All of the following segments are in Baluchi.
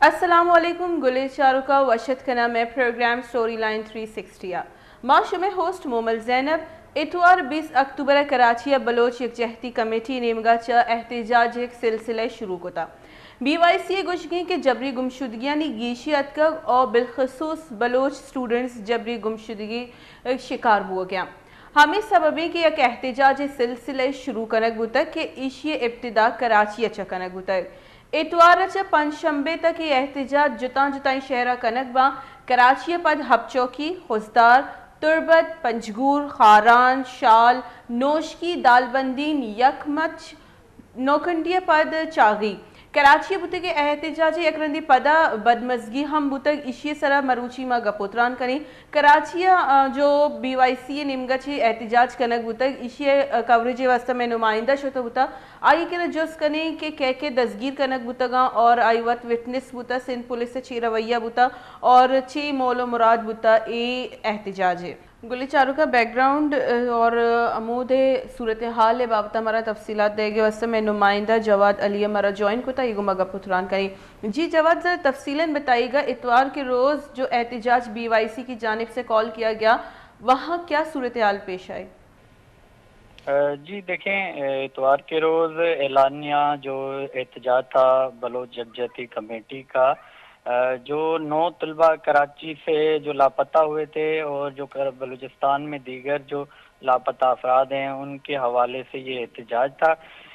السلام علیکم گلیں چاروکاں، وش اتک کناں مئے programme story line three sixty ءَ۔ ما شمئے ہوسٹ مومل زینب۔ اتوار بیست اکتوبر ءَ کراچی ءَ بلوچ یکجہتی کمیٹی نیمگ ءَ چہ احتجاج ءِ یک سلسلہ شروع کتگ۔ بی وائی سی ءِ گوشگ اِنت کہ جبری گمشدگیانی گیشی اتکگ ءُ بالخصوص بلوچ اسٹوڈنٹس جبری گمشدگی ءِ شکار بوگ ءَ اَنت۔ ہمے سبب اِنت کہ یک احتجاج ءِ سلسلہ شروع کنگ بوتگ کہ ایشی ءِ ابتدا کراچی ءَ چہ کنگ بوتگ۔ اتوار ءَ چہ پنچ شنبے تک اے احتجاج جتاں جتائیں شہر ءَ کنگ باں۔ کراچی ءَ پد حب چوکی، خضدار، تربت، پنجگور، خاران، شال، نوشکی، دالبندین، یکمچ، نوکنڈی ءَ پد چاغی۔ کراچی ءَ بوتگیں احتجاج ءَ یک رندے پدا بدمزگی ہم بوتگ، ایشی ءِ سرا مروچی ما گپ ءُ تران کنیں۔ کراچی ءَ، آ، جو بی وائی سی ءِ نیمگ ءَ چہ احتجاج کنگ بوتگ، ایشی ءِ، آ، کوریج ءِ واستہ مئے نمائندہ شتہ بوتگ۔ آئی ءِ کرا جست کنیں کہ کئے کئے دزگیر کنگ بوتگاں اور آئی وت وٹنس بوتگ، سندھ پولیس ءِ چی رویہ بوتگ اور چی مول ءُ مراد بوتگ اے احتجاج ءِ۔ گلیں چاروکاں، بیک گراؤنڈ، آ، اور ہمود ءِ صورتحال ءِ بابت ءَ مارا تفصیلات دئیگ ءِ واستہ مئے نمائندہ جواد علی ءَ مارا جوائن کتگ، آئی گوں ما گپ ءُ تران کنیں۔ جی جواد، ذرا تفصیلاً بتائیے گا، اتوار کے روز جو احتجاج بی وائی سی کی جانب سے کال کیا گیا، وہاں کیا صورتحال پیش آئی؟ جی دیکھیں، اتوار کے روز اعلانیہ جو احتجاج تھا بلوچ یکجہتی کمیٹی کا، جو نو طلبہ کراچی سے جو لاپتہ ہوئے تھے اور جو کر-، بلوچستان میں دیگر جو لاپتہ افراد ہیں، ان کے حوالے سے یہ احتجاج تھا۔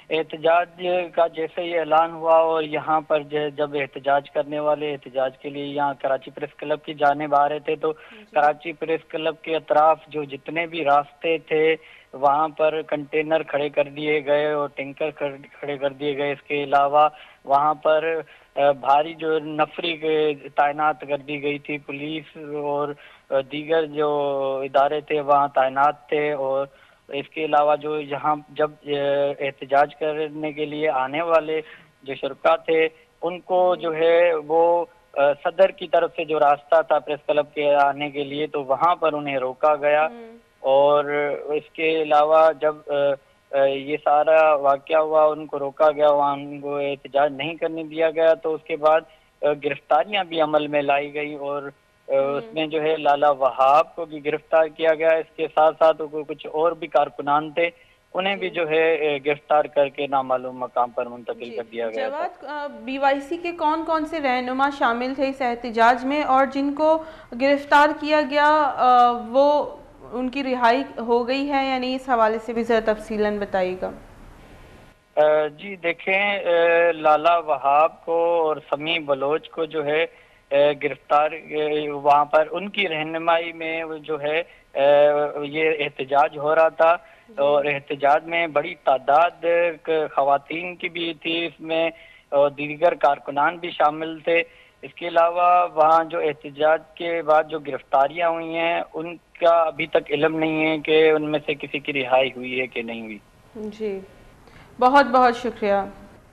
احتجاج کا جیسے ہی اعلان ہوا اور یہاں پر ج-، جب احتجاج کرنے والے احتجاج کے لیے یہاں کراچی پریس کلب کی جانب آ رہے تھے، تو کراچی پریس کلب کے اطراف جو جتنے بھی راستے تھے، وہاں پر کنٹینر کھڑے کر دیے گئے اور ٹینکر کھڑ-، کھڑے کر دیے گئے۔ اس کے علاوہ وہاں پر، آ، بھاری جو نفری کے تعینات کر دی گئی تھی، پولیس اور، آ، دیگر جو ادارے تھے وہاں تعینات تھے۔ اور اس کے علاوہ جو یہاں جب، آ، احتجاج کرنے کے لیے آنے والے جو شرکا تھے، ان کو جو ہے وہ، آ، صدر کی طرف سے جو راستہ تھا پریس کلب کے آنے کے لیے، تو وہاں پر انہیں روکا گیا۔ اور اس کے علاوہ جب، آ، آ، یہ سارا واقعہ ہوا، ان کو روکا گیا، وہاں ان کو احتجاج نہیں کرنے دیا گیا، تو اس کے بعد، آ، گرفتاریاں بھی عمل میں لائی گئی اور، آ، اس میں جو ہے لالا وہاب کو بھی گرفتار کیا گیا۔ اس کے ساتھ ساتھ وہ کچھ اور بھی کارکنان تھے، انہیں بھی جو ہے، آ، گرفتار کر کے نامعلوم مقام پر منتقل کر دیا گیا تھا۔ جواد، آ، بی وائی سی کے کون کون سے رہنما شامل تھے اس احتجاج میں اور جن کو گرفتار کیا گیا، آ، وہ ان کی رہائی ہو گئی ہے یا نہیں، اس حوالے سے بھی ذرا تفصیلاً بتائیے گا۔ آ، جی دیکھیں، آ، لالا وہاب کو اور سمیع بلوچ کو جو ہے، آ، گرفتار، آ، وہاں پر ان کی رہنمائی میں وہ جو ہے، آ، یہ احتجاج ہو رہا تھا اور احتجاج میں بڑی تعداد ک-، خواتین کی بھی تھی اس میں اور دیگر کارکنان بھی شامل تھے۔ اس کے علاوہ وہاں جو احتجاج کے بعد جو گرفتاریاں ہوئی ہیں، ان کا ابھی تک علم نہیں ہے کہ ان میں سے کسی کی رہائی ہوئی ہے کہ نہیں ہوئی۔ جی، بہت بہت شکریہ۔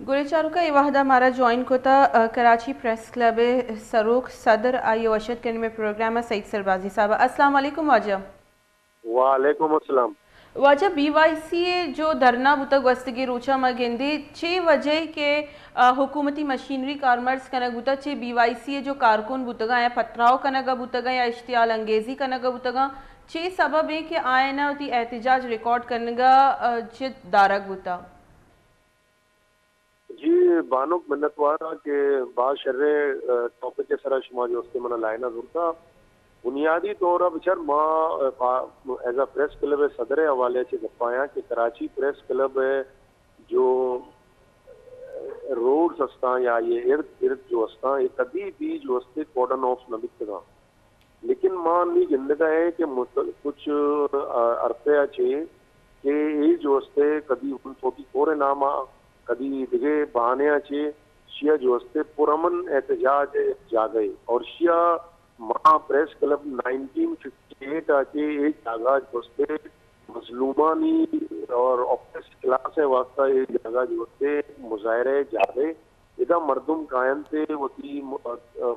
گلیں چاروکاں، اے وہدا مارا جوائن کتا، آ، کراچی پریس کلب سروک صدر، آئی وش اتک کنیں مئے پروگرام ءَ، سعید سربازی صاحب۔ السلام علیکم واجہ۔ وعلیکم السلام۔ واجہ، بی وائی سی ءِ جو دھرنا بوتگ گوستگیں روچاں ما گندیں، چے وجہ ءَ کہ، آ، حکومتی مشینری کارمرز کنگ بوتگ، چے بی وائی سی ءِ جو کارکن بوتگاں یا پتراؤ کنگ ءَ بوتگاں یا اشتعال انگیزی کنگ ءَ بوتگاں، چے سبب ایں کہ آیان ءَ وتی احتجاج ریکارڈ کنگ ءَ، آ، چہ دارگ بوتگ؟ جی بانک، منتوار آں کہ باز شریں، آ، ٹاپک ءِ سرا شما جو استے منا لائن ءَ زرتا۔ بنیادی طور ءَ بچار ما، آ، پا-، ایز اے پریس کلب ءِ صدر ءِ حوالے ءَ چہ گپ ءَ آں کہ کراچی پریس کلب ءِ جو روڈز استاں یا یہ ارد گرد جو استاں، یہ کدی بھی جو استے کارڈن آف نہ بیتگاں۔ لیکن ما نی گندگ ءَ ایں کہ مت-، کچھ، آ، عرصے ءَ چہ کہ اے جو استے کدی ون فورٹی فور ءِ نام ءَ، کدی دگہ بہانے ءَ چہ شیا جو استے پرامن احتجاج ءِ جاگہ ءَ اور شیا ما press club nineteen fifty eight ءَ چہ اے جاگہ جو استے مظلومانی اور اوپریسڈ کلاس ءِ واسطہ اے جاگہ جو استے مظاہرہ ءِ جاگہ ءَ۔ ادا مردم کاینت ءُ وتی م-،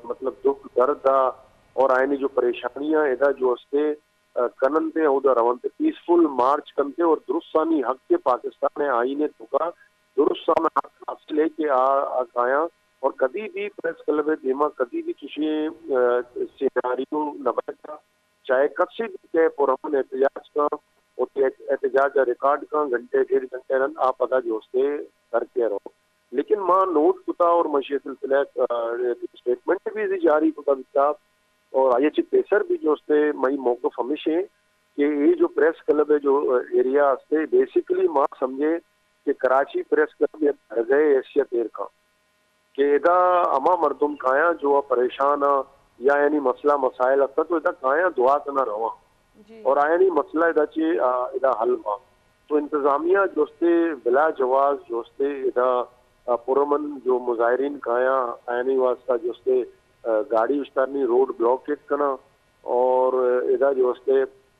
مطلب دکھ درد ءَ اور آیانی جو پریشانیاں ادا جو استے، آ، کننت ءُ اودا رونت، پیسفل مارچ کنت ءُ اور درستانی حق کہ پاکستان ءِ آئین ءِ توکا درستاں حق حاصل ہے کہ آ، آ کایاں اور کدی بھی پریس کلب ءِ دیما کدی بھی چشیں، آ، سیناریو نہ بنتا۔ چاہے کسے بھی کہ پرامن احتجاج کن، او احتجاج ءَ ریکارڈ کن، گھنٹے ڈیڑھ گھنٹے رند آ پدا جو استے در کئے رو۔ لیکن ما نوٹ کتا اور من شی سلسلہ ءَ، آ، اسٹیٹمنٹ بھی جاری کتا بیتا اور آئی ءَ چہ پیسر بھی جو استے مئی موقف ہمیش ایں کہ اے جو پریس کلب ءِ جو ایریا استے، بیسیکلی ما سمجھیں کہ کراچی پریس کلب یک درگہ ءِ حیثیت ایر کن کہ ادا ہما مردم کایاں جو پریشان آں یا یعنی مسئلہ مسائل ہستاں تو ادا کایاں دعا کنا رواں اور آیانی مسئلہ ادا چہ، آ، ادا حل باں۔ تو انتظامیہ جو استے بلا جواز جو استے ادا، آ، پرامن جو مظاہرین کایاں آیانی واسطہ جو استے، آ، گاڑی اشتارنی، روڈ بلاک کناں اور ادا جو استے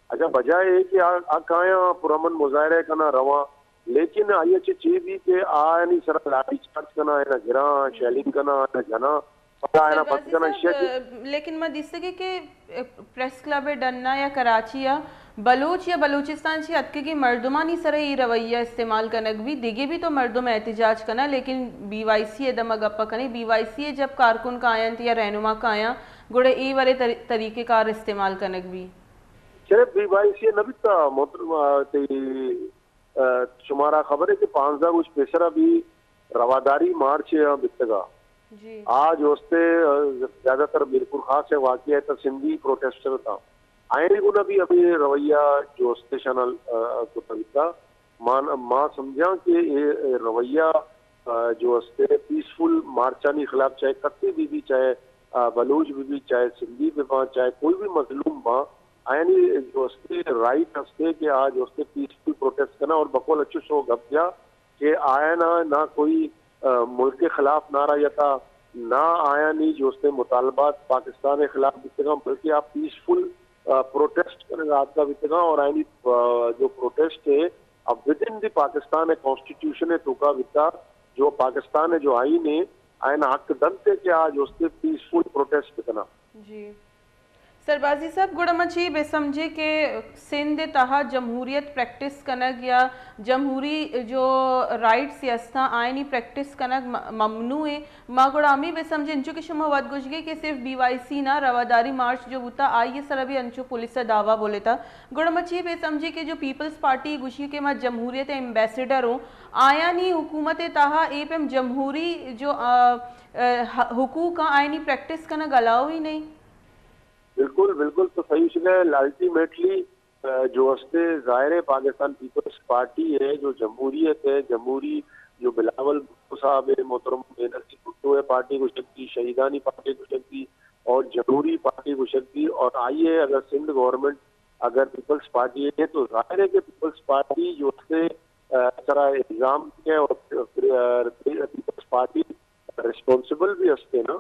اچھا بجائے اے کہ آ، آ کایاں پرامن مظاہرہ کناں رواں، لیکن آئی ءَ چہ چے بی کہ آیانی سرا لاٹھی چارج کناں، آیانا گراں، شیلنگ کناں، آیانا جناں، پدا آیانا پت کناں، صاحب، ایشی ءَ چہ لیکن ما دیستگیں کہ پریس کلب ءِ ڈنا یا کراچی ءَ بلوچ یا بلوچستان چہ اتکگیں مردمانی سرا اے رویہ استعمال کنگ بی، دگہ بھی تو مردم احتجاج کناں، لیکن بی وائی سی ءِ دمگ گپ کنیں، بی وائی سی ءِ جب کارکن کاینت یا رہنما کایاں، گڑا اے ورے طری-، طریقہ کار استعمال کنگ بی۔ صرف بی وائی سی نہ بیتا، محترم، آ، تئی، آ، شمارا خبر ہے کہ پانزدہ روچ پیسرا بھی رواداری مارچ آ بیتگا۔ آ جو استے، آ، زیادہ تر میرپور خاص ءِ واقعہ ہے تا سندھی پروٹیسٹر تا۔ آئین گنا بھی ابھی رویہ جو استے شان، آ، کتا بیتا۔ ما، ما سمجھاں کہ اے، اے رویہ، آ، جو استے پیسفل مارچانی خلاف چاہے کتے بھی بھی، چاہے، آ، بلوچ بھی بھی، چاہے سندھی بھی باں، چاہے کوئی بھی مظلوم باں، آیانی جو استے رائٹ استے کہ آ جو استے پیسفل پروٹیسٹ کنا اور بقول اچو شو گپ جا کہ آیانا نہ کوئی، آ، ملک کے خلاف نعرہ یتا، نہ آیانی جو استے مطالبات پاکستان کے خلاف بیتگاں، بلکہ آ پیسفل، آ، پروٹیسٹ کنگا آتکا بیتگاں اور آیانی، آ، جو پروٹیسٹ ہے، اب ودن دی پاکستان ءِ کانسٹیٹیوشن ءِ توکا بیتا، جو پاکستان ءِ جو آئین ہے، آئین حق دنت ہے کہ آ جو استے پیسفل پروٹیسٹ بکنا۔ جی۔ سربازی صاحب، گڑا ما چی بہ سمجھے کہ سندھ ءِ تہا جمہوریت پریکٹس کنگ یا جمہوری جو رائٹس ہستاں، آئینی پریکٹس کنگ م-، ممنوع ہے۔ ما گڑا ہمے بہ سمجھیں، انچو کہ شما وت گوشگے کہ صرف بی وائی سی نا رواداری مارچ جو بوتا، آئی ءِ سرا بھی انچو پولیس ءَ دعویٰ بولیتا۔ گڑا ما چی بہ سمجھیں کہ جو پیپلز پارٹی گوشی کہ ما جمہوریت ءِ ایمبیسیڈر ہوں، آیانی حکومت ءِ تہا اے پیم جمہوری جو، آ، آ، ح-، حقوق آں، آیانی پریکٹس کنگ الاؤ ہی نہیں؟ بالکل، بالکل تو صحیح شدہ ہے۔ الٹیمیٹلی آ، جو استے ظاہر ہے پاکستان پیپلز پارٹی ہے، جو جمہوریت ہے، جمہوری جو بلاول بھٹو صاحب ہے، محترم بینظیر بھٹو ہے، پارٹی گوشگ بی، شہیدانی پارٹی گوشگ بی اور جمہوری پارٹی گوشگ بی اور آئی ہے اگر سندھ گورنمنٹ اگر پیپلز پارٹی ہے تو ظاہر ہے کہ پیپلز پارٹی جو استے، آ، سرا الزام ہے اور، آ، پیپلز پارٹی ریسپانسبل بھی ہستے نا۔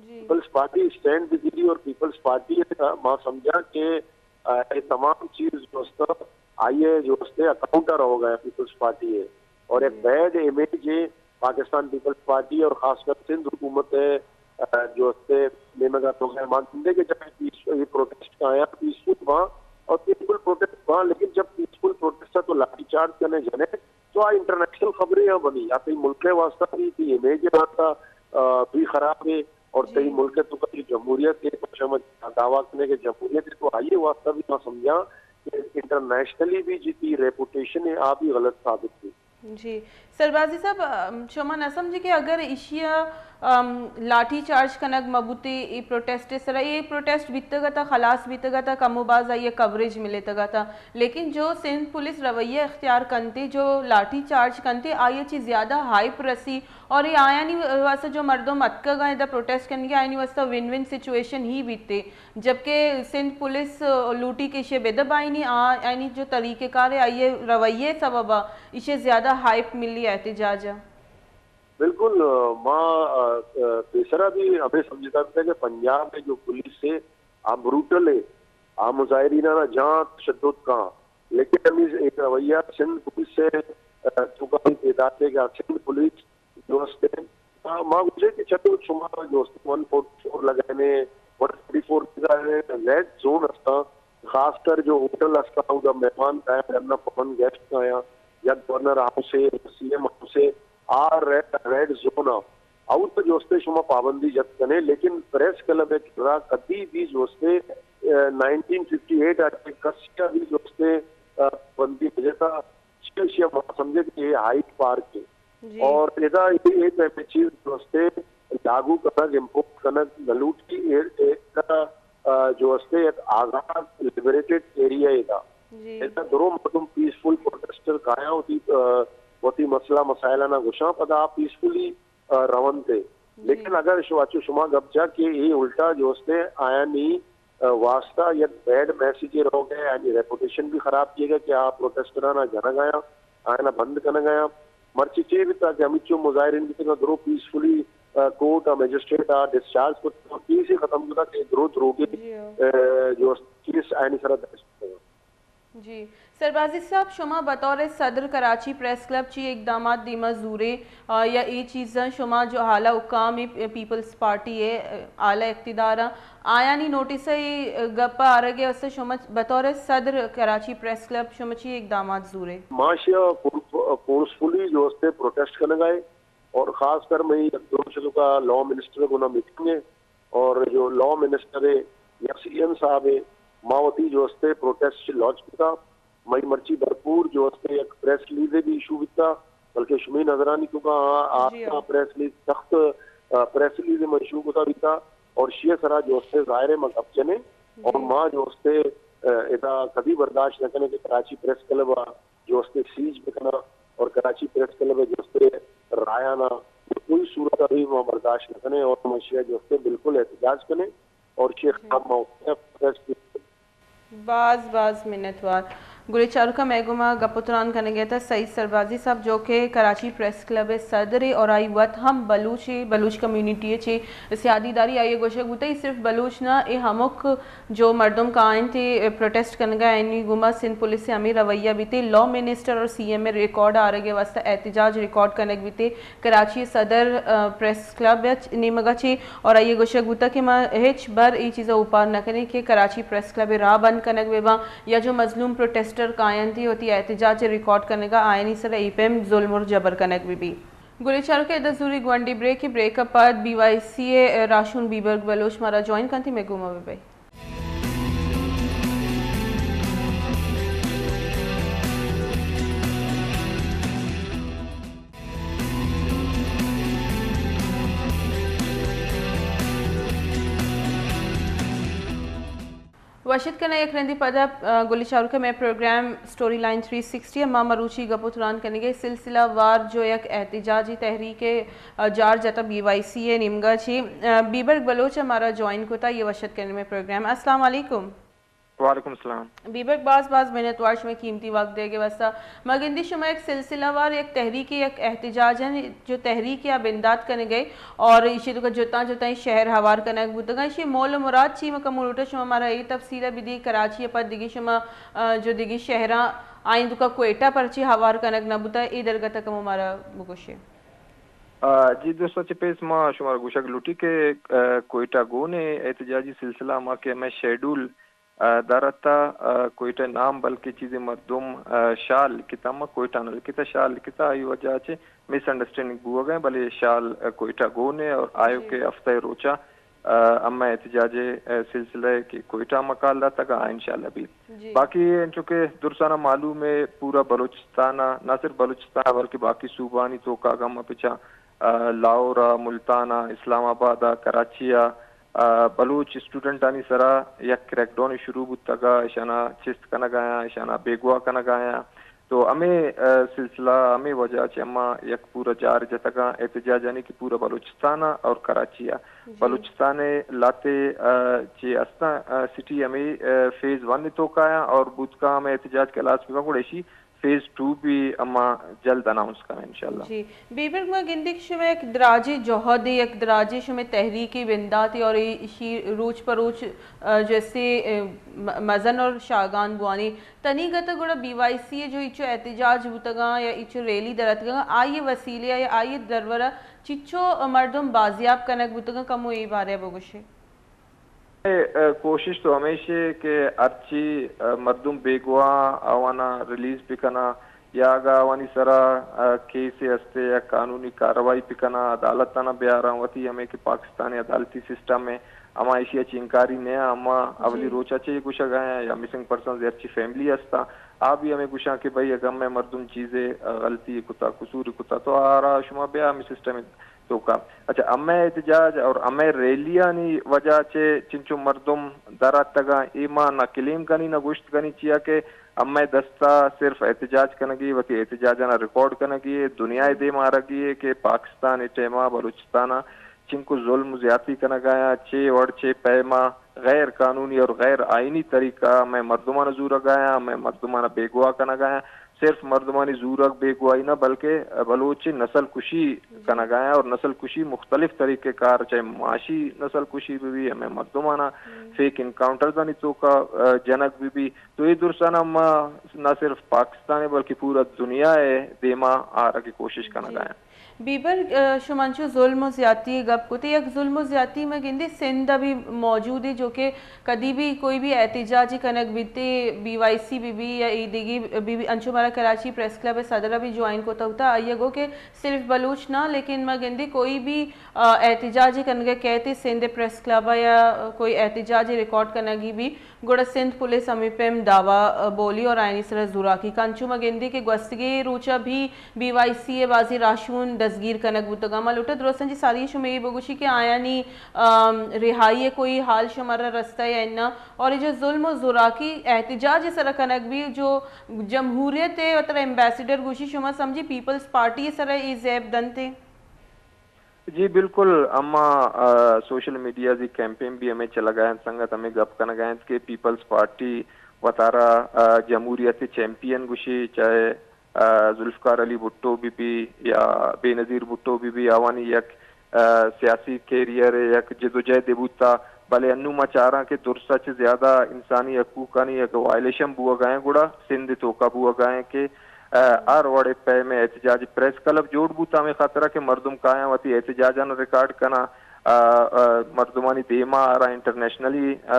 پیپلز پارٹی اسٹینڈ بھی دی اور پیپلز پارٹی ما سمجھا کہ، آ، اے تمام چیز جو استا آئی ہے جو استے اکاؤنٹ آ رہو گیا پیپلز پارٹی ہے اور ایک بیڈ امیج ہے پاکستان پیپلز پارٹی اور خاص کر سندھ حکومت ہے، آ، جو استے نیمگا تو گئے مان سندے کہ جب پیس-، یہ پروٹیسٹ کا آیا پیسفل وہاں اور پیسفل پروٹیسٹ وہاں، لیکن جب پیسفل پروٹیسٹ تھا تو لاٹھی چارج کرنے جنے تو آ انٹرنیشنل خبریں آ بنی، آ تئی ملک ء واستہ بھی، تئی امیج ء واستہ، آ، بھی خراب ہے اور تئی ملک ء تو کبھی جمہوریت ہے، پرچا ما دعویٰ کنے کہ جمہوریت ہے تو آئی ء واستہ بھی ما سمجھاں کہ انٹرنیشنلی بھی جی تئی ریپوٹیشن ہے آ بھی غلط ثابت ہے۔ جی۔ سربازی صاحب، ام، شما نہ سمجھے کہ اگر ایشی ء، ام، لاٹھی چارج کنگ مہ بوتے، اے پروٹیسٹ ء سرا، اے پروٹیسٹ بیتگ ات، خلاص بیتگ ات، کم و باز آئی ء کوریج ملیتگ ات، لیکن جو سندھ پولیس رویہ اختیار کنتے، جو لاٹھی چارج کنتے، آئی ء چی زیادہ ہائپ رسی اور اے آیانی واسطہ جو مردم اتکگ ء ادا پروٹیسٹ کنگے، آیانی واسطہ ون ون سچویشن ہی بیتے۔ جبکہ سندھ پولیس لوٹی کہ ایشی ء بہ دبائینی، آ، آیانی جو طریقہ کار ہے، آئی ء رویہ ء سبب ء ایشی ء زیادہ ہائپ ملی احتجاج ء۔ بالکل، ما، آ، آ، پیسرا بھی ہمیں سمجھتا تھا کہ پنجاب ء جو پولیس ہے، آ بروٹل ہے، آ مظاہرینانا جان تشدد کاں، لیکن ہمیں ایک رویہ سندھ پولیس سے، آ، تو کا بھی پیدا ہے کہ سندھ پولیس جو است، آ، ما گوشے کہ چلو شما جو است ون فورٹی فور لگائینے، ون فورٹی فور لگائینے، ریڈ زون استا، خاص کر جو ہوٹل استا، اودا مہمان کایا، ورنہ فارن گیسٹ کایا، یا گورنر ہاؤس ہے، سی ایم ہاؤس ہے، آ ریڈ، ریڈ زون آ۔ اودا جو استے شما پابندی جت کنے، لیکن پریس کلب ءِ کرا کدی بھی جو استے، آ، نائنٹین ففٹی ایٹ ءَ چہ کسی ءَ بھی جو استے، آ، پابندی نہ جتا۔ چیا، چیا ما سمجھے کہ یہ ہائیڈ پارک ہے۔ جی۔ اور ادا یہ، یہ پیمیں چیز جو استے لاگو کنگ، امپورٹ کنگ نہ لوٹی، اے، اے، ادا، آ، جو استے یک آزاد لبریٹڈ ایریا ہے ادا۔ جی۔ ادا درو مردم پیسفل پروٹیسٹر کایاں وتی، آ، وتی مسئلہ مسائل آنا گوشاں، پدا پیسفلی، آ، رونتے۔ جی۔ لیکن اگر شو-، اچو شما گپ جا کہ یہ الٹا جو استے آیانی، آ، واسطہ یک بیڈ میسج روگ ءَ، یعنی ریپوٹیشن بھی خراب کیے گا کہ آ پروٹیسٹرانا جنگ آیاں، آیانا بند کنگ آیاں۔ مرچی چی بیتا کہ ہمچو مظاہرین بیتگاں درو پیسفلی، آ، کورٹ ءَ مجسٹریٹ ءَ ڈسچارج کت، کیس ختم کتا کہ درو دروگے، جی ہاں۔ آ، جو کیس آیانی سرا درج کتا۔ جی۔ سربازی صاحب، شما بطور صدر کراچی پریس کلب چی اقدامات دیما زورے، آ، یا اے چیزاں شما جو حالا حکام اے پیپلز پارٹی اے، آ، اعلی اقتدار آں، آیانی نوٹس ءَ اے گپ ءَ آرگ ءِ واستہ شما بطور صدر کراچی پریس کلب شما چی اقدامات زورے؟ ما اشیا فور-، فورسفلی جو استے پروٹیسٹ کنگا اے اور خاص کر میں یک دو روچ توکا لا منسٹر گونا میٹنگ اے اور جو لا منسٹر اے یا سی ایم صاحب اے، ما وتی جو استے پروٹیسٹ لانچ کتا۔ مئی مرچی بھرپور جو استے یک پریس ریلیز بھی ایشو بیتا، بلکہ شمی نظرانی توکا آ، جی آستا ہاں۔ پریس ریلیز سخت، آ، پریس ریلیز ما ایشو کتا بیتا اور شی سرا جو استے ظاہر ہے ما گپ جنے جی۔ اور ما جو استے، آ، ادا کبھی برداشت نہ کنے کہ کراچی پریس کلب آ جو استے سیج بکنا اور کراچی پریس کلب جو استے رایانا کوئی صورت ابھی ما برداشت نہ کنے اور ما شی جو استے بالکل احتجاج کنے اور شی جی۔ خلاف ما پریس باز باز منتوار۔ گلیں چاروکاں، مئے گوما گپ ءُ تران کنگ ءَ ات سعید سربازی صاحب، جو کہ کراچی پریس کلب ءِ صدر ءِ اور آئی وت ہم بلوچ ءِ، بلوچ کمیونٹی ءِ چہ سیادی داری۔ آئی ءِ گوشگ بوتگ، اے صرف بلوچ نہ، اے ہمک جو مردم کاینت ءُ پروٹیسٹ کنگ ءَ، آیانی گوما سندھ پولیس ءِ ہمے رویہ بیت۔ لا منسٹر اور سی ایم ءِ ریکارڈ آرگ ءِ واستہ احتجاج ریکارڈ کنگ بیت۔ کراچی صدر، آ، پریس کلب ءِ نیمگ ءَ چہ اور آئی ءِ گوشگ بوتگ کہ ما ہچ بر اے چیز ءَ اوپار نہ کنیں کہ کراچی پریس کلب ءِ راہ بند کنگ بہ باں یا جو مظلوم پروٹیسٹر کاینت ءُ وتی احتجاج ءِ ریکارڈ کنگ ءَ آیانی سر ءَ اے پیم ظلم اور جبر کنگ بہ بیت۔ گلیں چاروکاں، ادا زوری گونڈی بریک، بریک ءَ پد بی وائی سی ءِ راہشون بیبرگ بلوچ مارا جوائن کنت، مئے گوما بہ بئے۔ وش اتک کناں یک رندے پدا، آ، گلیں چاروکاں، مئے programme story line three sixty ءَ ما مروچی گپ ءُ تران کنگ ءَ سلسلہ وار جو یک احتجاجی تحریک ءِ، آ، جار جتا بی وائی سی ءِ نیمگ ءَ چہ، آ، بیبرگ بلوچ ءَ مارا جوائن کتا، آئی ءَ وش اتک کنیں مئے پروگرام۔ السلام علیکم۔ وعلیکم السلام۔ بیبرگ، باز باز منتوار شمئے قیمتی وقت دیگ ءِ واستہ۔ ما گندی شما یک سلسلہ وار یک تحریک، یک احتجاج ایں جو تحریک ءَ بندات کنگ ءَ اور ایشی توکا جتاں جتائیں شہر ہوار کنگ بوتگ ایں۔ ایشی مول ءُ مراد چی؟ ما کمو لوٹاں شما مارا اے تفصیل ءَ بدی، کراچی ءَ پد دگہ شما، آ، جو دگہ شہراں آئیں توکا کوئٹہ پرچی ہوار کنگ نہ بوتا، اے درگت ءَ کمو مارا بگوشے۔ آ، جی دوستاں، چہ پیس ما شمارا گوشگ لوٹی کہ، آ، کوئٹہ گون ءِ احتجاجی سلسلہ ما کہ ہمے شیڈول آ، دارت ءَ، آ، کوئٹہ نام بلکہ چیزے مردم، آ، شال لکھتا، اما کوئٹہ نہ لکھتا، شال لکھتا، آئی وجہ چہ مس انڈرسٹینڈنگ بوگ ءَ، بلے شال، آ، کوئٹہ گون ءِ اور آیوکیں ہفتہ ءِ روچا، آ، اما احتجاج ءِ، آ، سلسلہ ءَ کہ کوئٹہ مکال داتگ ءَ، آ، انشاءاللہ بیت۔ جی۔ باقی انچو کہ درسانا معلوم ءِ پورا بلوچستان ءَ، نہ صرف بلوچستان ءَ بلکہ باقی صوبانی توکا ہم پچا، آ، لاہور ءَ، ملتان ءَ، اسلام آباد ءَ، کراچی ءَ، آ، بلوچ اسٹوڈنٹانی سرا یک کریک ڈاؤن شروع بوتگ ءَ، اشانا چست کنگ ءَ آیاں، اشانا بیگواہ کنگ ءَ آیاں۔ تو ہمے، آ، سلسلہ، ہمے وجہ چہ اما یک پورا جار جتگ ءَ احتجاجانی کہ پورا بلوچستان ءَ اور کراچی ءَ۔ جی۔ بلوچستان ءِ لہتے، آ، چہ استاں، آ، سٹی ہمے، آ، فیز ون ءِ توکا آیاں اور بوتکا ہمے احتجاج کہ ہلاس بہ باں گڑا اشی فیز ٹو بھی اما جلد اناؤنس کنیں انشاءاللہ۔ جی، بیبرگ ما گندی کہ شما یک دراجیں جہدے، یک دراجیں شمئے تحریکے بنداتے اور اے، ایشی روچ پہ روچ، آ، جو استے، آ، م-، مزن اور شاگان بوانی۔ تنیگت ءَ گڑا بی وائی سی ءِ جو ایچو احتجاج بوتگاں یا ایچو ریلی در اتکگاں، آئی ءِ وسیلے ءَ یا آئی ءِ درور ءَ چچو مردم بازیاب کنگ بوتگاں، کمو اے بارے ءَ بگوشے۔ اے، اے، کوشش تو ہمیش اے کہ ہرچی، اے، مردم بیگواہ آوانا ریلیز بکناں، یا اگاں آوانی سرا، آ، کیسے ہستے یا قانونی کارروائی بکناں، عدالت آناں بیاراں، وتی ہمے کہ پاکستان عدالتی سسٹم ہے، ہما ایشی ء چہ انکاری نیا، ہما اولی روچ ء چہ گوشگ ء آیاں یا مسنگ پرسنز ہرچی فیملی ہستاں، آ بھی ہمے گوشاں کہ بھئی اگاں مئے مردم چیزے، آ، غلطی کتا، قصور کتا، تو آرا شما بیا ہمے سسٹم توکا۔ اچھا، ہمے احتجاج اور ہمے ریلیانی وجہ چہ چنچو مردم در آتگاں، اے ما نہ کلیم کنی نہ گوشت کنی، چیا کہ ہمے دستا صرف احتجاج کنگی، وتی احتجاجانا ریکارڈ کنگی، دنیا ء دیما آرگی کہ پاکستان ء ٹیما بلوچستان ء چنکو ظلم و زیاتی کنگایاں، چے وڑ چے پیما غیر قانونی اور غیر آئینی طریقہ مئے مردمان زورگایاں، مئے مردمان بیگواہ کنگایاں۔ صرف مردمانی زورگ بیگواہی نہ، بلکہ بلوچ نسل کشی کنگایاں اور نسل کشی مختلف طریقہ کار، چاہے معاشی نسل کشی بہ بی، ہمیں مردمانا فیک انکاؤنٹرزانی توکا، آ، جنگ بہ بی۔ تو اے درسانا ما نہ صرف پاکستان ء بلکہ پورا دنیا ء دیما آرگ ء کوشش کنگایاں۔ بیبر، آ، شما انچو ظلم و زیاتی ء گپ کتے، یک ظلم و زیاتی ما گندے سندھ ء بھی موجود ہے، جو کہ کدی بھی کوئی بھی احتجاج کنگ بیتے، بی وائی سی بی بی یا اے دیگی بی بی، انچو مارا کراچی پریس کلب ء صدر ء بھی جوائن کتا ہوتا، آئی ء گو کہ صرف بلوچ نہ، لیکن ما گندے کوئی بھی، آ، احتجاج کنگ ء کہتے سندھ پریس کلب ء یا کوئی احتجاج ریکارڈ کنگی بھی، گڑا سندھ پولیس ہمے پیم دعوی، آ، بولی اور آیانی سرا زوراکی کا۔ انچو ما گندی کہ گوستگیں روچا بھی بی وائی سی ء بازیں راہشون دزگیر کنگ بوتگاں۔ ما لوٹاں درستاں چہ ساری شما اے بگوشی کہ آیانی، آم، رہائی ء کوئی حال شمارا رستہ یا اناں؟ اور اے جو ظلم و زوراکی احتجاج ء سرا کنگ بی، جو جمہوریت ء وترا ایمبیسیڈر گوشی، شما سمجھی پیپلز پارٹی ء سرا اے زیب دنت ء؟ جی بالکل، اما، آ، سوشل میڈیا زی کیمپین بھی ہمیں چلگا انت، سنگت ہمیں گپ کنگا انت کہ پیپلز پارٹی وتارا، آ، جمہوریت چیمپئن گوشی، چاہے، آ، ذوالفقار علی بھٹو بی بی یا بے نظیر بھٹو بی بی، آوانی یک، آ، سیاسی کیریئر یک جدوجہد بوتا، بلے انو ما چاراں کہ درسا چہ زیادہ انسانی حقوقانی یک وائلیشن بوگا ہیں، گڑا سندھ توکا بوگا ہیں کہ آ، ہر وڑے پیم ء احتجاج پریس کلب جوڑ بوت، ہمے خاطرا کہ مردم کایاں وتی احتجاجاں ریکارڈ کناں، آ، آ، مردمانی دیما آراں، انٹرنیشنلی، آ،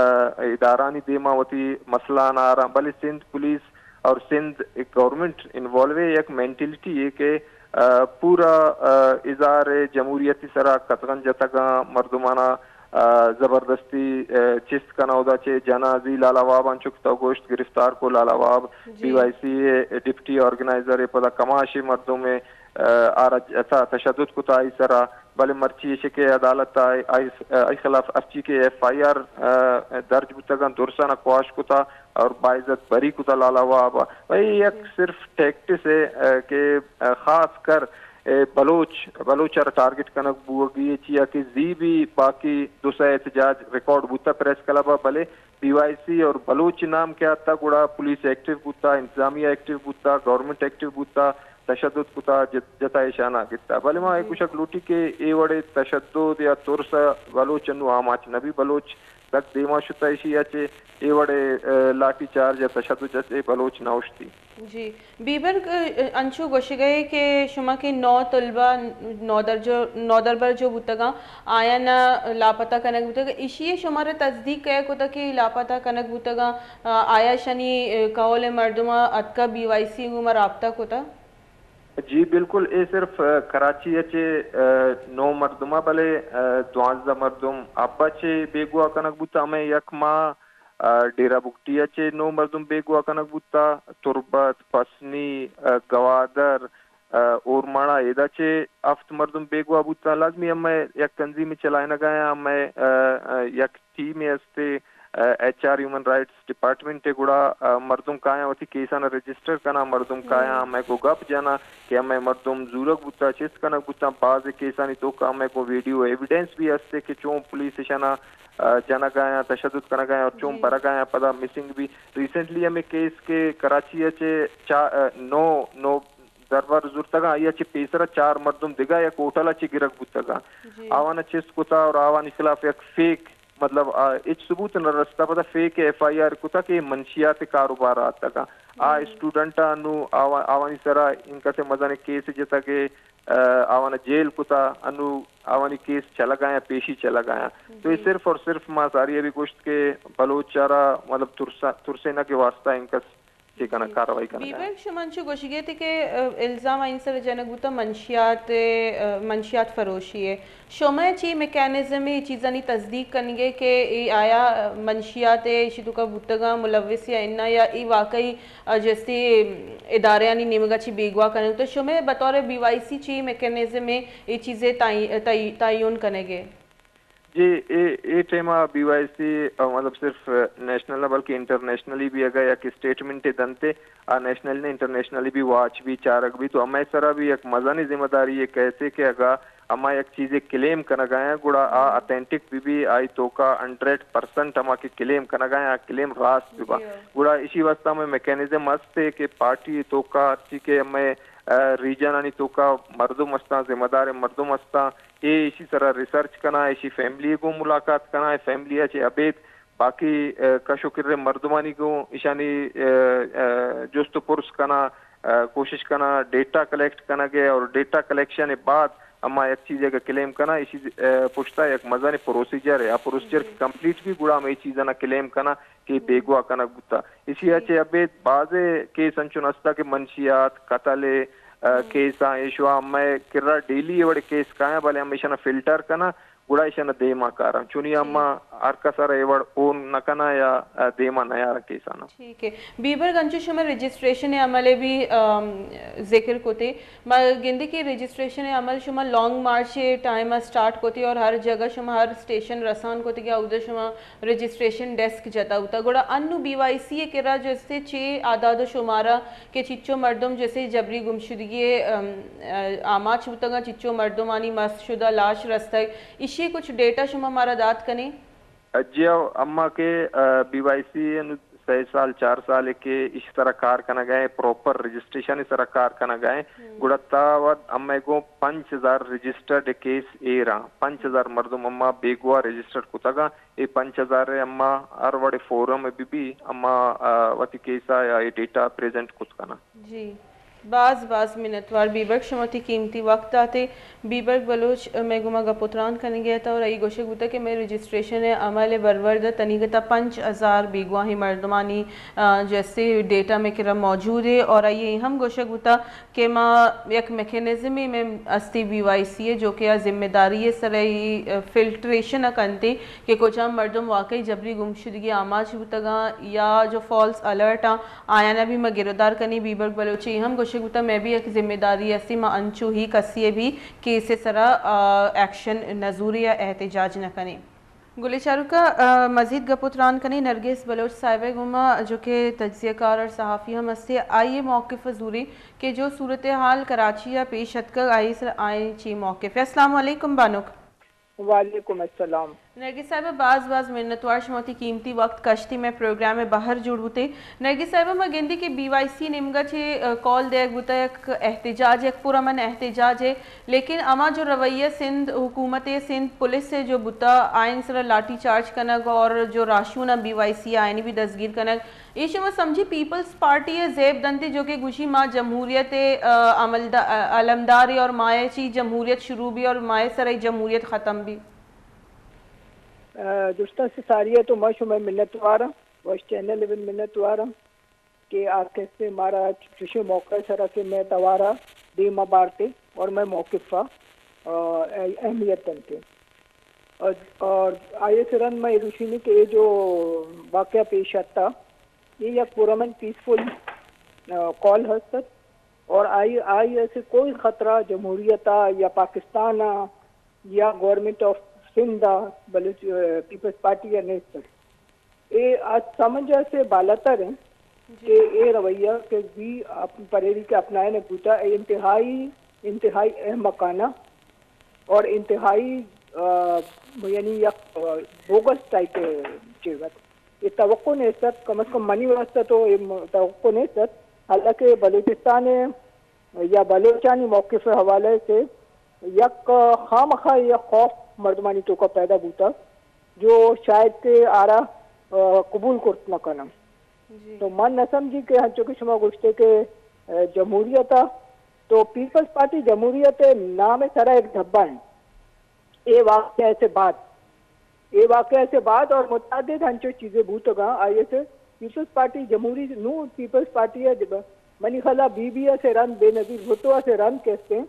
ادارانی دیما وتی مسئلہ آن آراں، بلے سندھ پولیس اور سندھ گورنمنٹ انوالو ہے، یک مینٹلٹی ہے کہ، آ، پورا، آ، اظہار جمہوریتی سرا قدغن جتگاں، مردمانا آ، زبردستی، آ، چست کناں، اودا چہ جنازی لالا واب انچو کہ تو گوشت گرفتار کو لالا واب، بی وائی سی ء ڈپٹی آرگنائزر ء پدا کماش ء مردم ء، آ، آرا جتا تشدد کتا آئی سرا، بلے مرچی ایش کہ عدالت ء آئی، آئی، آئی خلاف ہرچی کہ ایف آئی آر، آ، درج بوتگاں درساں کواش کتا اور باعزت بری کتا لالا واب ء۔ و اے یک صرف ٹیکٹس ء، آ، کہ، آ، خاص کر اے بلوچ، بلوچ ء را ٹارگٹ کنگ بوگی ء چیا کہ زی بھی باقی دو سئے احتجاج ریکارڈ بوتا پریس کلب ء، بلے بی وائی سی اور بلوچ نام کہ آتا گڑا پولیس ایکٹیو بوتا، انتظامیہ ایکٹیو بوتا، گورنمنٹ ایکٹیو بوتا، تشدد کتا، جت-، جتا ایشانا گتا۔ بلے ما اے گوشگ لوٹی کہ اے وڑے تشدد یا ترس ء بلوچ انو آماچ نبی، بلوچ دک دیما شتا ایشی ء چہ اے وڑے، آ، لاٹھی چارج یا تشدد جت اے بلوچ نہ اوشتی۔ جی۔ بیبرگ، آ، انچو گوشگئے کہ شما کہ نو طلبہ نودرجو-، نودربر جو بوتگاں، آیانا لاپتہ کنگ بوتگ، ایشی ء شمارا تصدیق کئے کتگ کہ لاپتہ کنگ بوتگاں، آ، آیا شنی، آ، کہول مردماں اتکا بی وائی سی گوما رابطہ کتا؟ جی بالکل، اے صرف، آ، کراچی ء چہ، آ، نو مردماں، بلے، آ، دوانزدہ مردم ابا چہ بیگواہ کنگ بوتا، ہمے یک ماہ ء ڈیرہ بگٹی ء چہ نو مردم بیگواہ کنگ بوتا، تربت، پسنی، ء گوادر، ء اورماڑا ایدا چہ ہفت مردم بیگواہ بوتا۔ لازمی ہمے یک تنظیم چلائینگ ء آیاں، ہمے، ء، ء یک ٹیمے استے، ء H R human rights department ء گڑا، ء مردم کایاں وتی کیساں رجسٹر کناں، مردم کایاں ہمے گوں گپ جناں کہ ہمے مردم زورگ بوتا، چست کنگ بوتا، بعض کیسانی توکا ہمے گوں ویڈیو ایویڈنس بھی استے کہ چون پولیس اشانا ء جنگ ء آیاں، تشدد کنگ ء آیاں اور چون برگ ء آیاں پدا مسنگ بی۔ ریسنٹلی ہمے کیس کہ کراچی ء چہ چا-، ء نو، نو دربر زرتگاں، آئی ء چہ پیسرا چار مردم دگہ یک ہوٹل ء چہ گرگ بوتگاں۔ آوان ء چست کتا اور آوانی خلاف یک فیک، مطلب، آ، ہچ ثبوت نہ رستا، پدا فیک ایف آئی آر کتا کہ منشیات کاروبار آتگاں۔ آ اسٹوڈنٹ ء نو آوا-، آوانی سرا انکس مزن کیس جتگ ء ء آوان جیل کتا، انو آوانی کیس چلگ آیاں، پیشی چلگ آیاں۔ تو اے صرف اور صرف ما ساری ء بھی گوشت کہ بلوچ ء را مطلب ترس-، ترسینگ ء واسطہ انکس چی کنگ، کاروائی کنگ۔ بیبرگ، شما انچو گوشگی ات کہ، ء، الزام آئی سر جنگ بوتا منشیات، ء، منشیات فروشی ء۔ شما چی میکانزم ء چیزانی تصدیق کنگے کہ اے آیا منشیات ء ایشی توکا بوتگاں ملوث یا انا، یا اے واقعی، ء، جستی ادارہانی نیمگا چی بیگواہ کنگ؟ تو شما بطور بی وائی سی چی میکانزم ء اے چیزے تعی-، تعی-، تعین کنگے؟ جی، اے، اے ٹائم ء بی وائی سی، ء، مطلب صرف نیشنل نہ بلکہ انٹرنیشنلی بھی اگہ یک اسٹیٹمنٹ دنتے، آ نیشنل نے انٹرنیشنلی بھی واچ بھی چارگ بھی، تو ہمے سرا بھی یک مزنی ذمہ داری یہ کہتے کہ اگہ ہما یک چیزے کلیم کنگا ہیں، گڑا آ اتھینٹک بھی بھی، آئی توکا ہنڈریڈ پرسنٹ ہما کہ کلیم کنگا ہیں، آ کلیم راست بھی با۔ گڑا اسی واسطہ ہمیں میکانزم ہستے کہ پارٹی توکا ہرچی کہ ہمیں، ء، ریجن آنی توکا مردم ہستاں، ذمہ دار مردم ہستاں، اے ایشی سرا ریسرچ کناں، ایشی فیملی گوں ملاقات کناں، اے فیملی ء چہ ابید باقی، ء، کش و کر مردمانی گوں ایشانی، ء، ء، جست و پرس کناں، ء، کوشش کناں ڈیٹا کلیکٹ کنگ ء اور ڈیٹا کلیکشن ء بعد اما یک چیزے کہ کلیم کناں، ایشی، ء، پشتا یک مزن پروسیجر ہے۔ آ پروسیجر کہ کمپلیٹ بھی گڑا ہم اے چیزاں کلیم کناں کہ بیگواہ کنگ بوتا۔ ایشی ء چہ ابید بازے کیس انچون ہستا کہ منشیات، قتل ء، ء، کیس آں، ایشوا مئے کرا ڈیلی اے وڑے کیس کایاں، بلے ہم ایشانا فلٹر کناں، گڑا ایشانا دیما کاراں۔ چونی ہم ہر کس ء را اے وڑ اون نہ کناں یا، ء، دیما نیاراں کیسانا۔ ٹھیک ہے۔ بیبرگ، انچو شما رجسٹریشن عمل بھی، ام، ذکر کتے۔ ما گندے کہ رجسٹریشن عمل شما لانگ مارچ ٹائم ء سٹارٹ کتے اور ہر جگہ شما ہر اسٹیشن رسان کتے کہ اودا شما رجسٹریشن ڈیسک جتا بوتا، گڑا انو بی وائی سی ء کرا جستے چے اعداد و شمارا کہ چچو مردم جسے جبری گمشدگی ء، ام، ء، آماچ بوتگاں، چچو مردمانی مس شدہ لاش رستگ، ایشی کچھ ڈیٹا شما مارا دات کنے؟ جی ہو، اما کہ، ء، بی وائی سی انو سئے سال، چار سال کہ ایش سرا کار کنگا ایں، پراپر رجسٹریشن سرا کار کنگا ایں، گڑا تا وت اما گوں پنچ ہزار رجسٹرڈ کیس ایراں، پنچ ہزار مردم اما بیگواہ رجسٹرڈ کتگاں۔ اے پنچ ہزار ء اما ہر وڑے فورم ء بہ بی، اما، آ، وتی کیس ء یا اے ڈیٹا پریزنٹ کت کناں۔ جی، باز باز منتوار بیبرگ، شما وتی قیمتی وقت داتے۔ بیبرگ بلوچ مئے گوما گپ و تران کنگی ات اور ای گوشگ بوتا کہ مئے رجسٹریشن ء عمل ء برورد ء تنیگتا پنچ ہزار بیگواہیں مردمانی، آ، جیسے ڈیٹا مئے کرا موجود ہے اور آئی ہم گوشگ بوتا کہ ما یک میکانزمے مئے استی بی وائی سی ء جو کہ آ ذمہ داری ء سر ء فلٹریشن ء کنت کہ کجام مردم واقعی جبری گمشدگی آماچ بوتگاں یا جو فالس الرٹ آں آیانا بھی ما گرودار کنیں۔ بیبرگ بلوچ ء ہم گوشگ بوتا مئے بھی یک ذمہ داری استی، ما انچو ہی کسی ء بھی کیس ء سرا، آ، ایکشن نزوری یا احتجاج نہ کنیں۔ گلیں چاروکاں، آ، مزید گپ و تران کنیں نرگس بلوچ صاحب ء گوما جو کہ تجزیہ کار اور صحافی ہم ہستے، آئی ء موقف ء زوریں کہ جو صورتحال کراچی ء پیش اتکگ آئی سر آئی چی موقف ء۔ السلام علیکم بانک۔ وعلیکم السلام۔ نرگس صاحب باز باز منتوار شما وتی قیمتی وقت کشتی مئے پروگرام ء بہر جوڑ بوتے۔ نرگس صاحبہ، ما گندی کہ بی وائی سی نیمگا چہ، آ، کال دیگ بوتا یک احتجاج، یک پرامن احتجاج ہے، لیکن اما جو رویہ سندھ حکومت ہے، سندھ پولیس ہے جو بوتا، آئین سرا لاٹھی چارج کنگ اور جو راہشون بی وائی سی آئینی بھی دزگیر کنگ، اے شما سمجھی پیپلز پارٹی ہے زیب دنتی جو کہ گوشی ما جمہوریت، آ، عملدا-، آ، علمدار ہے اور مائے چی جمہوریت شروع بھی اور مائے سر جمہوریت ختم بھی؟ آ، درستاں سے ساری ہے تو ما شما منتوار ہاں، واش چینل بھی منتوار ہاں۔ کہ آ کسے مارا چوشیں موقع سرا کہ مئے توارا دیما بارتے اور مئے موقف ء، آ، اہمیت دنتے۔ اور، اور آئی ء سرا من اے گوشینی کہ اے جو واقعہ پیش آتا، اے یک پرامن پیسفل، آ، کال ہست ات اور آئی، آئی ء سے کوئی خطرہ جمہوریت ء یا پاکستان ء یا گورنمنٹ آف سندھ ء بلوچ، آ، پیپلز پارٹی ء نیست ات۔ اے آ سمجھ سے بالاتر ہیں کہ اے رویہ کہ بھی اپ-، پریری کے اپنائے نے بوتا، اے انتہائی، انتہائی احمقانہ اور انتہائی، آ، یعنی یک، آ، بوگس ٹائپ چیز ہے۔ یہ توقع نہیں سر، کم از کم منی واسطہ تو یہ م-، توقع نہیں سر، حالانکہ بلوچستان یا بلوچانی موقف ء حوالہ سے یک خامخا یک خوف مردمانی توکا پیدا بوتگ جو شاید کہ آرا، آ، قبول کرت نہ کنن۔ تو من نہ سمجھی کہ ہنچو کہ شما گوشتے کہ، آ، جمہوریت ء تو پیپلز پارٹی جمہوریت ء نام ء سرا ایک دھبا ہیں۔ اے واقعہ سے بعد، اے واقعہ سے بعد اور متعدد ہنچو چیزیں بوتگاں، آئی ایس پیپلز پارٹی جمہوری، نوں پیپلز پارٹی ءَ، منی خیال ءَ بی بی ءَ سے رند، بے نظیر بھٹو ءَ سے رند کہ استیں،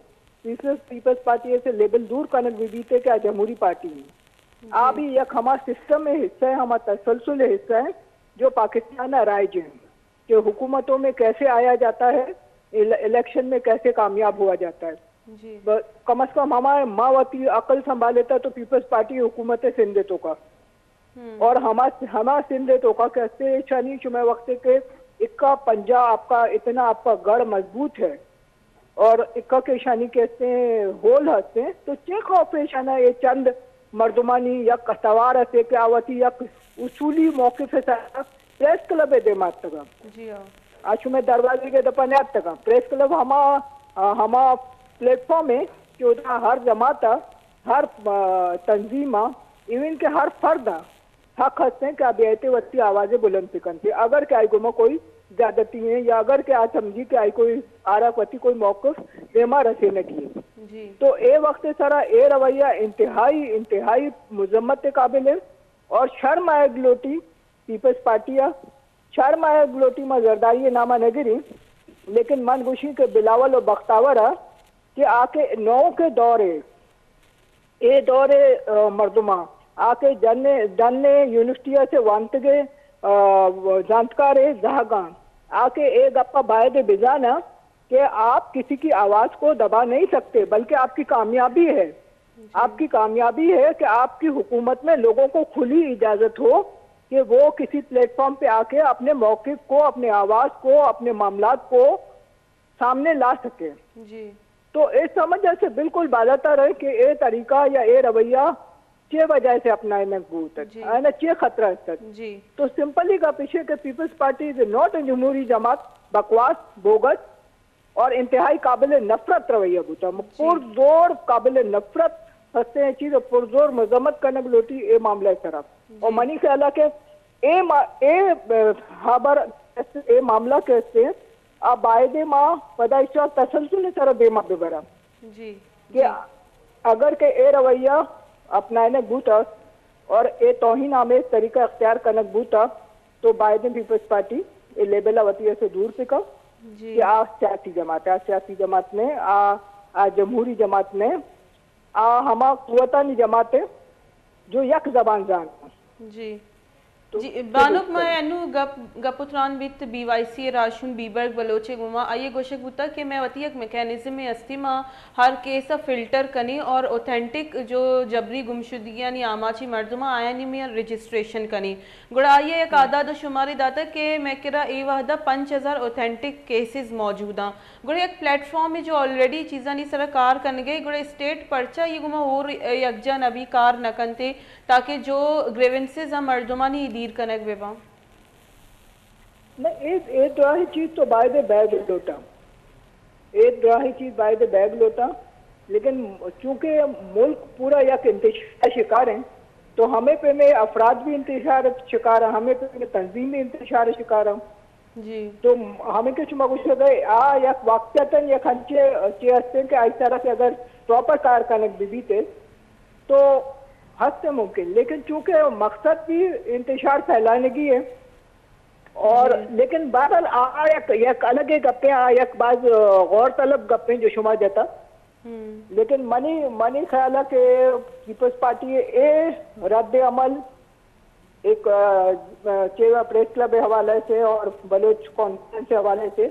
پیپلز، پیپلز پارٹی ءَ سے لیبل دور کنگ بہ بیت کہ آ جمہوری پارٹی ایں۔ آ بھی یک ہما سسٹم ءِ حصہ ایں، ہما تسلسل ءِ حصہ ایں جو پاکستان ءَ رائج ایں کہ حکومتوں میں کیسے آیا جاتا ہے، ال-، الیکشن میں کیسے کامیاب ہوا جاتا ہے۔ ب-، کم از کم ہما ما وتی عقل سنبھالتا تو پیپلز پارٹی حکومت ءِ سندھ ءِ توکا اور ہما، ہما سندھ ءِ توکا کہ ہستے ایشانی شمئے وقت کہ اکا پنجا آپ کا، اتنا آپ کا گڑھ مضبوط ہے اور اکا کہ ایشانی کہ ہستے ہول ہستے، تو چے خوف ایشانا اے چند مردمانی یک توار اسے کہ آ وتی یک اصولی موقف ءِ سرا پریس کلب ءِ دیما اتکگاں۔ آ شمئے دروازگ ءِ دپا نیاتکگاں۔ پریس کلب ہما، آ، ہما پلیٹ فارم ایں کہ اودا ہر جماعت ءَ، ہر، آ، تنظیم ءَ، ایون کہ ہر فرد ءَ حق ہستیں کہ آ بیایتے وتی آواز ءَ بلند بکنت۔ اگر کہ آئی گوما کوئی زیادتی ایں یا اگر کہ آ سمجھی کہ آئی کوئی آرا وتی کوئی موقف دیما رسینگی ایں۔ تو اے وقت ءِ سرا اے رویہ انتہائی، انتہائی مذمت ءِ قابل ایں اور شرم آیگ لوٹی پیپلز پارٹی ءَ۔ شرم آیگ لوٹی، ما زرداری ءِ نام ءَ نہ گریں، لیکن من گوشیں کہ بلاول و بختاور ءَ کہ آ کہ نوک دور ءِ، اے دور ءِ، آ، مردماں، آ کہ ڈن ءِ، ڈن ءِ یونیورسٹی ءَ سے وانتگ ءِ، آ، زانتکار ءِ زہگاں، آ کہ اے گپ ءَ باید بزاناں کہ آپ کسی کی آواز کو دبا نہیں سکتے، بلکہ آپ کی کامیابی ہے۔ آپ کی کامیابی ہے کہ آپ کی حکومت میں لوگوں کو کھلی اجازت ہو کہ وہ کسی پلیٹ فارم پہ آ کے اپنے موقف کو، اپنے آواز کو، اپنے معاملات کو سامنے لا سکے۔ تو اے سمجھ سے بالکل بالاتر ہے کہ اے طریقہ یا اے رویہ چے وجہ سے اپنائینگ بوت، آنا چے خطرہ است۔ تو سمپلی گپ ایش ہے کہ Peoples Party is not a جمہوری جماعت، بکواس، بوگس، اور انتہائی قابل نفرت رویہ بوتا۔ پر زور قابل نفرت ہستے اے چیز اور پر زور مذمت کنگ لوٹی اے معاملہ ءِ طرف۔ اور منی خیال ہے کہ اے ما-، اے، آ، خبر، اے معاملہ کہ ہستے، آ بایدے ما پدا ایشی ءَ تسلسل ءِ سرا دیما ببراں۔ کہ اگر کہ اے رویہ اپنائینگ بوتا اور اے توہین آمیز طریقہ اختیار کنگ بوتا، تو بائیڈن پیپلز پارٹی اے لیبل ءَ وتی ءَ سے دور بکا کہ آ سیاسی جماعت ہے، آ سیاسی جماعت نے، آ، آ جمہوری جماعت نے، آ ہما قوتانی جماعت ہے جو یک زبان زانت۔ جی۔ جی، بانک، ما انو گپ، گپ و تران بیت بی وائی سی ءِ راہشون بیبرگ بلوچ ءِ گوما، آئی ءَ گوشگ بوتگ کہ مئے وتی یک میکانزمے ہستی، ما ہر کیس ءَ فلٹر کنیں اور اوتھنٹک جو جبری گمشدگیانی آماچیں مردماں آیانی میان رجسٹریشن کنیں۔ گڑا آئی ءَ یک اعداد و شمارے داتگ کہ مئے کرا اے وہد ءَ پنچ ہزار اوتھنٹک کیسز موجود آں۔ گڑا یک پلیٹ فارمے جو آلریڈی چیزانی سرا کار کنگ ءَ، گڑا اسٹیٹ پرچا اے گوما ہور یکجا نہ بی، کار نہ کنت تاکہ جو گریونسز آں مردمانی دیر کنگ بہ باں؟ نہ، اے، اے دراہیں چیز تو بایدے بیگ لوٹاں۔ اے دراہیں چیز بایدے بیگ لوٹاں، لیکن چونکہ ملک پورا یک انتشار شکار ہیں، تو ہمے پیمیں افراد بھی انتشار شکار ہیں، ہمے پیمیں تنظیم بھی انتشار شکار ہیں۔ جی۔ تو ہمے کہ شما گوشگ ءَ، آ یک واقعتاً یک انچیں چیز ہستیں کہ آئی سرا کہ اگر پراپر کار کنگ بہ بیت تو ہست ممکن، لیکن چونکہ مقصد بھی انتشار پھیلانگی ہے اور لیکن بہرحال آ یک، یک الگ گپے، آ یک باز غور طلب گپے جو شما جتا۔ لیکن منی، منی خیال ہے کہ پیپلز پارٹی اے رد عمل ایک، آ، آ، چیوا پریس کلب حوالے سے اور بلوچ کانفرنس حوالے سے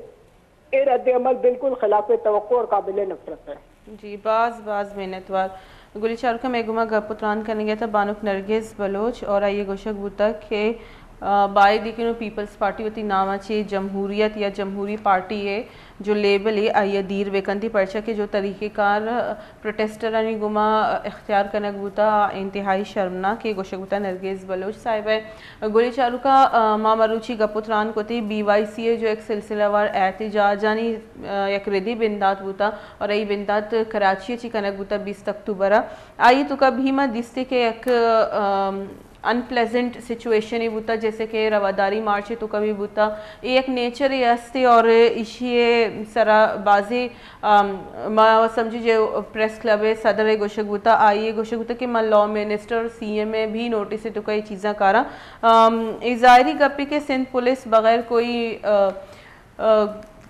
اے رد عمل بالکل خلاف توقع اور قابل نفرت ہے۔ جی، باز، باز منتوار۔ گلی چاروکاں، مئے گوما گپ و تران کنگ ءَ ات بانک نرگس بلوچ اور آئی ءَ گوشگ بوتگ کہ، آ، باید کہ نوں پیپلز پارٹی وتی نام ءَ چہ جمہوریت یا جمہوری پارٹی ءِ جو لیبل ءَ آئی ءَ دیر بہ کنت، پرچا کہ جو طریقہ کار پروٹیسٹرانی گوما اختیار کنگ بوتا، آ انتہائی شرمناک ایں، گوشگ بوتا نرگس بلوچ صاحب ءِ۔ گلی چاروکاں، آ، ما مروچی گپ و تران کتی بی وائی سی ءِ جو یک سلسلہ وار احتجاجانی، آ، یک ردی بندات بوتا اور اے بندات کراچی ءَ چی کنگ بوتا بیست اکتوبر ءَ۔ آئی توکا بھی ما دیستی کہ یک، آ، ان پلیزنٹ سچویشن ہی بوتا، جیسے کہ رواداری مارچ تو کبھی بوتا، یہ ایک نیچر ہی ہستی اور ایشی سرا بازی ما سمجھی جو پریس کلب صدر گوشگ بوتا، آئی گوشگ بوتا کہ من لا منسٹر سی ایم اے بھی نوٹس تو کئی چیزاں کارا۔ یہ ظاہری گپی کہ سندھ پولیس بغیر کوئی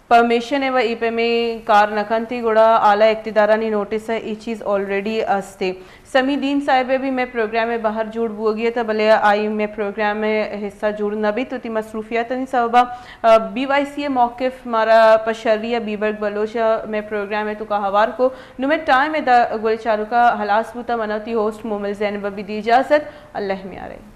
پرمیشن ء و اے پیمیں کار نہ کنت، گڑا اعلی اقتدارانی نوٹس ء اے چیز آلریڈی است۔ سمی دین صاحب ء بھی مئے پروگرام ء بہر جوڑ بوگی ات، بلے آئی مئے پروگرام ء حصہ جوڑ نہ بیت، وتی مصروفیاتانی سبب ء۔ بی وائی سی ء موقف مارا پہ شری ء بیبرگ بلوچ ء مئے پروگرام ء توکا ہوار کو۔ نوں مئے ٹائم ء دا گل چاروکا ہلاس بوتا، منا وتی ہوسٹ مومل زینب ء بھی دی اجازت۔ اللہ میارے۔